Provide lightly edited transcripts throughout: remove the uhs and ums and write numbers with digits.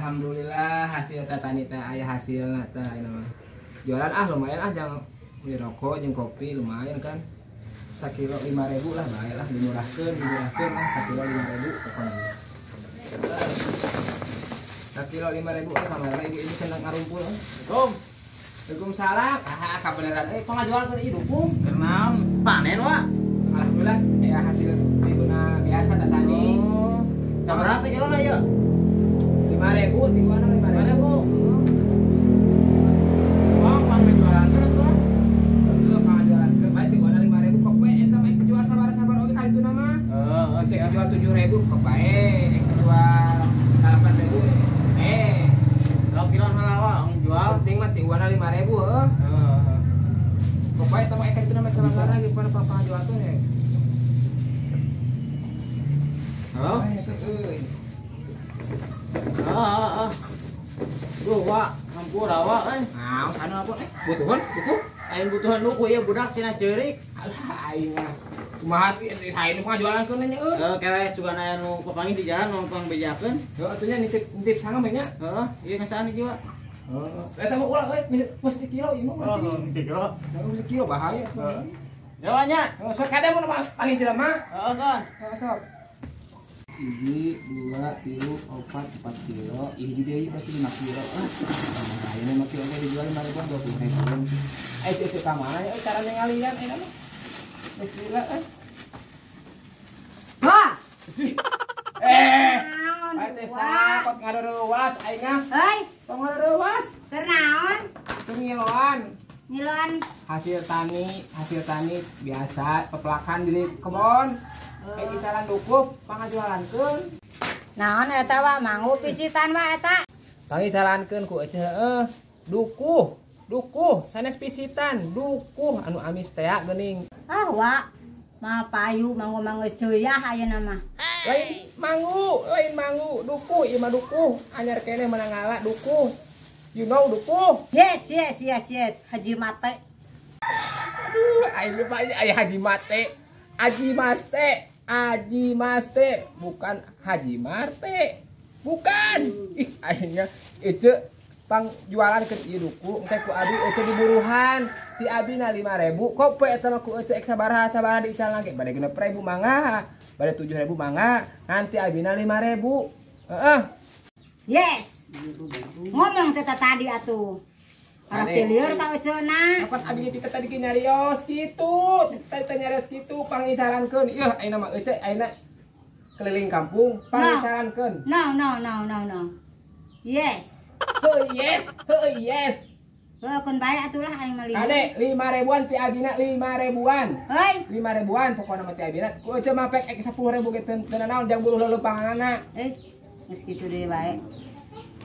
Alhamdulillah hasil tani teh aya hasilna teh ayeuna mah. Jualan ah lumayan ah jang beli rokok jeung kopi lumayan kan. Sakilo 5.000 lah bae lah dimurahkeun lah sakilo 5.000 pokona. Sakilo 5.000 kamari ibu senang ngarumpul. Assalamualaikum. Waalaikumsalam. Ah kabeneran euy pangajualan keur ieu dukung. Keur naon? Panen wa. Alhamdulillah ya hasil diguna biasa tani. Oh. Sabaraha sakilo na ieu? 5.000 di mana 5.000? Wah, pangajualan atuh. Heuh, pangajualan keur bae di mana 5.000 kok we eta mah jual sabar-sabar oge kali itu nama. Heeh, bisa jual 7.000 kok bae, jual 8.000. Kalau kira halawa jual penting mah ti uana 5.000 heuh. Heeh. Kok bae eta mah itu nama sabar lagi bukan apa-apa jual tuh ya. Halo? Euy. Heeh. Duh, Wak, hampura wa euy. Nah, sana apa butuhan, butuh. Aing butuhan duku ieu budak cenah ceurik. Alah aing mah. Kumaha tuh sae nu pangajualankeun nya euy. Heuh, kewe sugan aya nu papanggih di jalan numpang bejakeun. Heuh, atuh nya nitip sangem nya. Heeh, ieu ngasaan iki, Wak. Heeh. Eta mah ulah euy, mesti kilo ieu mah. Oh, kilo. Heeh, kilo bahaya. Heeh. Ya nya. Heeh, sok kada mun panggih jelema. Heeh, kan. Heeh, sok. 1, 2, 3, 4, 4 kilo. Hiji deui pasti 5 kilo. Ah, ayeuna 5 kilo teh dijual 5.000 20.000. Itu ka mana ya cara ngalian eta mah. Geus lila euy. Wah. Aing teh sakot ngadorewas aing ah. Heuy, tong ngadorewas. Keur naon? Keur ngiloan. Ngiloan hasil tani biasa pepelakan di kebon. Kayak icalan dukup pangajualankeun. Naon eta wa mangu pisitan wa eta? Pangicalankeun ku eceh heueuh. Dukuh, dukuh sanes pisitan, dukuh anu amis tea geuning. Ah wa, mah payu mangu-mangu ceuyah ayeuna mah. Lain mangu, dukuh ieu mah dukuh, anyar keneh meunang ngala dukuh. You know dukuh. Yes, yes, yes, yes, Haji Mate. Aduh, aing lupa aya Haji Mate. Haji Maste, Haji Maste, bukan Haji Marte. Bukan. Ih, akhirnya ece pang jualan ke ieu duku, engke ku abi ece diburuhan. Ti abi na 5.000, kok poe eta mah ku ece ek sabaraha diical lagi. Bade 6.000 mangga, bade 7.000 mangga, nanti abi na 5.000. Heeh. Yes. Ngomong teh tadi atuh. Orang piliur ka eceuna. Kapan abi kita tadi nyarios kitu, tadi nyarios kitu pangicalankeun. Ieu ayeuna mah ece ayeuna keliling kampung pangicalankeun. No, no, no, no, no. Yes. Heuh yes, heuh yes. Heuh keun bae atuh lah aing mah. Kade 5.000-an ti abina 5.000-an. Heuy, 5.000-an pokona mah ti abina. Ku ece mah pek ek 10.000 ge teu naon jang buruh leuleumpanganana. Geus kitu deui bae.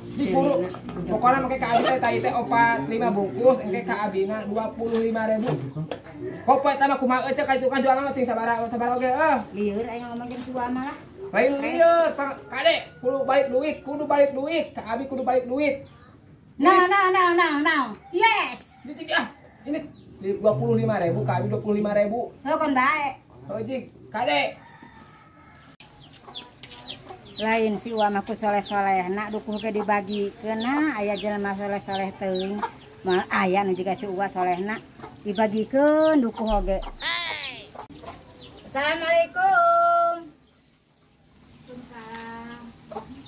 Diburu pokoknya make ka abi teh tai teh 4 5 bungkus engke ka abina 25.000. Kok poe eta mah kumaha ece ka itu kan jualan mah ting sabaraha sabaraha oge heuh. Lieur aing ngomong jeung si mah lah. Lain lieur, kade kudu balik duit, kudu balik duit, ka abi kudu balik duit. No no no no no. Yes. Dicik ah. Ini 25.000 ka abi 25.000. Heuh kon bae. Heuh jig, kade. Lain si Uwa mah ku soleh-soleh nak dukuh ge dibagikeun aya jelema soleh-soleh teuing moal aya nu jiga si Uwa solehna dibagikeun dukuh oge. Assalamualaikum. Waalaikumsalam.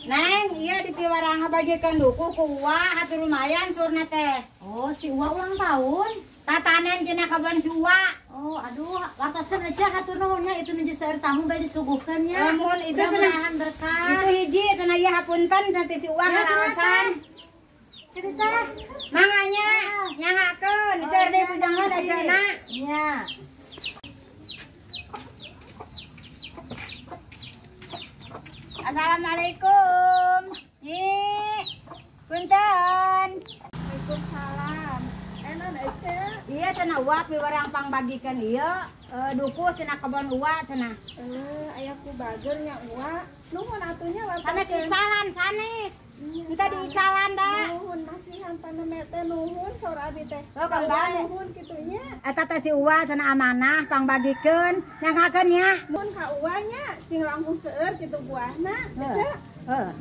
Neng, ieu dipiwarang ngabagikeun dukuh ku Uwa hatur lumayan surna teh. Oh, si Uwa ulang tahun. Tatanan cenah kaban si Uwa. Oh, aduh, wartosan aja hatur nuhun nya itu nu seueur tamu bae disuguhkeun nya. Muhun itu cenah berkah. Itu hiji cenah ieu hapunten nanti si Uwa ngaraosan. Kitu teh. Manganya nyangakeun seueur deui pujangan ajeuna. Nya. Assalamualaikum. Nyi. Punten. Waalaikumsalam. Enon ece. Iya cenah Uwa piwarang pangbagikeun ieu dukuh cenah kebon Uwa cenah. Aya ku bager nya Uwa. Nuhun atuh nya wartoseun. Sanes icalan sanes. Entah diicalan da. Nuhun masihan paneme teh nuhun saur abi teh. Oh, kan bae. Nuhun kitu nya. Eta teh si Uwa cenah amanah pangbagikeun. Nyangkakeun nya. Nuhun ka Uwa nya cing langkung seueur kitu buahna. Ece. Heeh.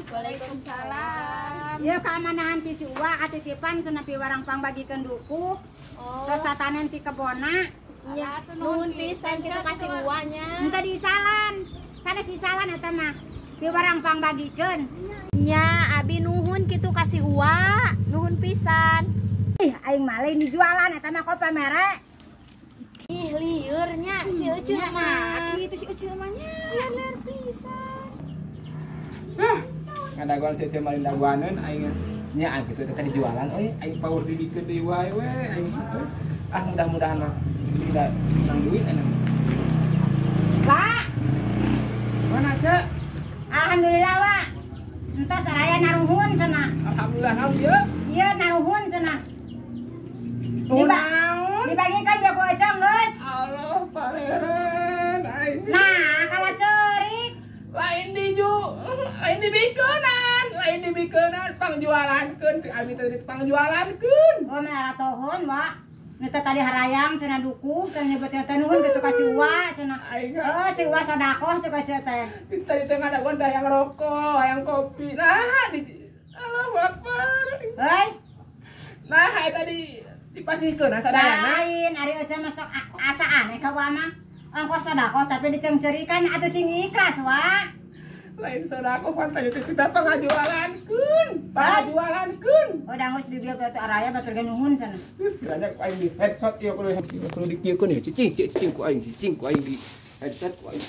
Waalaikumsalam. Ieu kaamanahan ti si Uwa katitipan cenah piwarang pangbagikeun dukuh. Oh. Terus tatanen ti kebona. Nya, nuhun pisan kitu ka si Uwa nya. Henteu diicalan. Sanes icalan eta mah. Piwarang pangbagikeun. Nya, abi nuhun kitu ka si Uwa. Nuhun pisan. Ih, aing mah lain dijualan eta mah kok pamere. Ih, lieur nya si Ece mah. Kitu si Ece mah nya. Lieur pisan. Ngadaguan si Ece mah daguaneun aing nya aing kitu teh dijualan euy aing power dibikeun deui wae we aing mah. Ah mudah-mudahan mah tidak menang duit enak. Pak, mana Cek? Alhamdulillah Wak. Entos saraya naruhun cenah. Alhamdulillah naon ieu? Ieu naruhun cenah. Nuhun naon? Dibagikan bieu ku Ece geus. Allah pareren aing. Nah, kalau ceurik lain diju, lain dibikeunan, lain dibikeunan pangjualankeun cek abi teh pangjualankeun. Oh, mana tohon, Wak. Nu teh tadi harayang cenah dukuh, cenah nyebut teh nuhun kitu ka si Uwa cenah. Aing Oh, si Uwa sodakoh cek Ece teh. tadi teh ngadaguan teh hayang rokok, hayang kopi. Nah, di Allahu Akbar. Heuy, Nah, eta di dipasihkeun sadayana. lain ari Ece mah sok asa aneh ka Uwa mah. Ongkoh sodakoh tapi diceungceurikan atuh sing ikhlas, Wak. Lain sodakoh pan tadi teh kita pangajualankeun, pangajualankeun. Oh, dangus di bieu teh araya batur ge nuhun cenah. Kiranya ku aing di headshot ieu kudu kudu dikieukeun ya cicing cicing ku aing di headshot ku aing.